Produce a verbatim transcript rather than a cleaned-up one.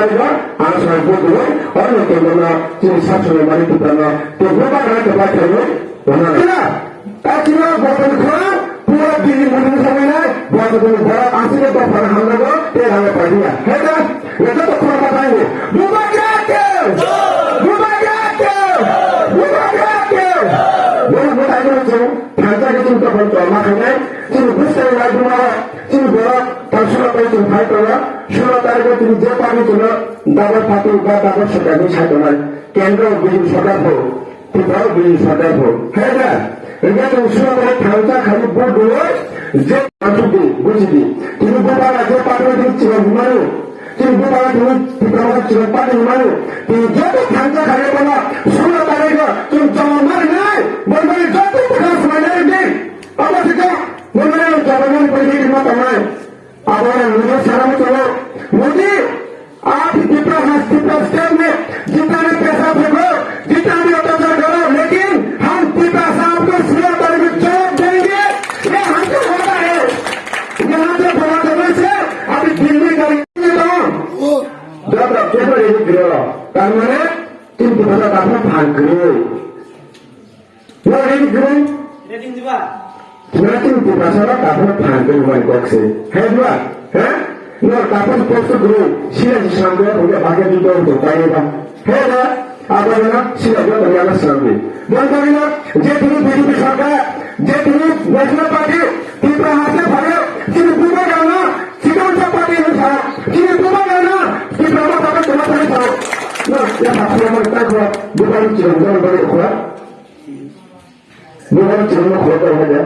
Ano sanai bo duo, ono tongmano chini sak sanai mani Tiprano, tei bubagra kebak khaio, wana. Kena, ta chini o botol khorang, pura Delhi muthung thangwi nai, botol khorang borok aswk dophano hamjago, tei rang pailiya. Heda, eka to khorang pathai ni. Bubagra ke! Bubagra ke! Bubagra ke! Borok bo tai no chwng, thansa ke chwng dophano tongma khainai, chini bwskango nai buma, chini borok, ta sulo bai chwng phai tongo, sulo tarikh o chini je party chwngno, Dabar party ba dabar sorkar ni sai tongnai. Kendro B J P sorkar pho, Tripura B J P sorkar pho. Hai na? Rega tong sura ba thangcha khani vote dolo, je party di, buji di. Tini bubagra je party di chira himani. Tini bubagra tini Tripura ma chira party himani. Tini joto thangcha khani bono sura tarikh o tini joma mari nai. Bono joto bubagra sumai nai di. Apa sih kau? Bono joto mari pergi di mata mai. Abo ang nini sana mo chalo. Modi, aap Tipra Has, Tipra State mein jitna bhi paisa pheko, jitna bhi atyachar karo, lekin hum Tipra Sahab ko sura tarikh ko jawab denge. Ye humko pata hai. Yahan se bhagwan se abhi Delhi ka nahi to. Jab tak Tipra ye giro. Tar mane, tin Tipra ka apna bhag giro. Nor ready gurung? Ready diba? Nothing Tiprasa no tapur phan tong wan kok se. Hai diba? Ha? Nor tapur kok se gurung. Sila si sambil punya bagai di bawah tu, tanya ba. Hai ba? Apa nama? Sila gua tanya lah sambil. Bukan kami nak, je dulu B J P sorkar, je dulu National Party, Tipra Has e bhare, sini buka karena, sini unsa party ni sa, sini buka karena, Tipra ma party cuma sini sa. Nah, ya tak cuma mereka gua, bukan cuma gua, bukan gua. Bukan cuma gua, bukan gua.